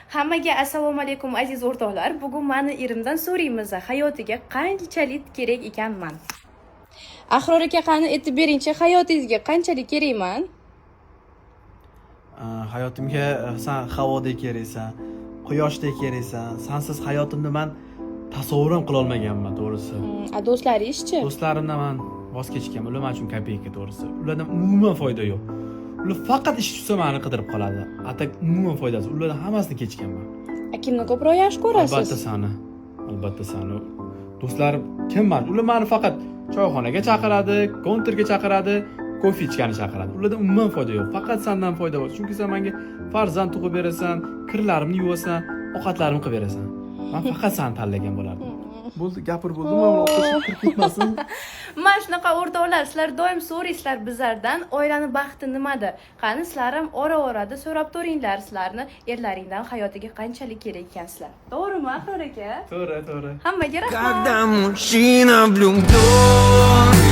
Hammaga assalomu alaykum, aziz o'rtoqlar. Bugun mani erimdan so'raymiz, hayotiga qanchalik kerak ekanman. Ahror aka, qani, aytib beringchi, hayotingizga qanchalik kerakman? Hayotimga san havodek keraksan, quyoshdek keraksan. Sansiz hayotimni man tasavvur ham qilolmaganman, to'g'risi. A do'stlaringizchi? Do'stlarimdan man voz kechganman. Ular man uchun kopeyka, to'g'risi. Ulardan umuman foyda yo'q. Ular faqat ish tushsa, mani qidirib qoladi. А так umuman foydasi. Ulardan hammasini kechganman. A kimni ko'proq yaxshi ko'rasiz? Albatta sani, albatta sani. Do'stlarim kim man? Ular mani faqat choyxonaga chaqiradi, kontrga chaqiradi, kofe ichgani chaqiradi. Ulardan umuman foyda yo'q, faqat sandan foyda bor, chunki san menga farzand tug'ib berasan, kirlarimni yuvasan, ovqatlarimni qilib berasan. Man faqat sani tanlagan bo'lardim. Bo'ldi, gapir, bo'ldi. Mana kirib ketmasin. Mana shunaqa, o'rtoqlar, sizlar doim so'raysizlar bizlardan, oilani baxti nimada? Qani, sizlar ham ora orada so'rab turinglar sizlarni erlaringdan, hayotiga qanchalik kerak ekansizlar. To'g'rimi, Ahror aka? To'g'ri, to'g'ri. Hammaga rahmat. Когда мужчина влюблен.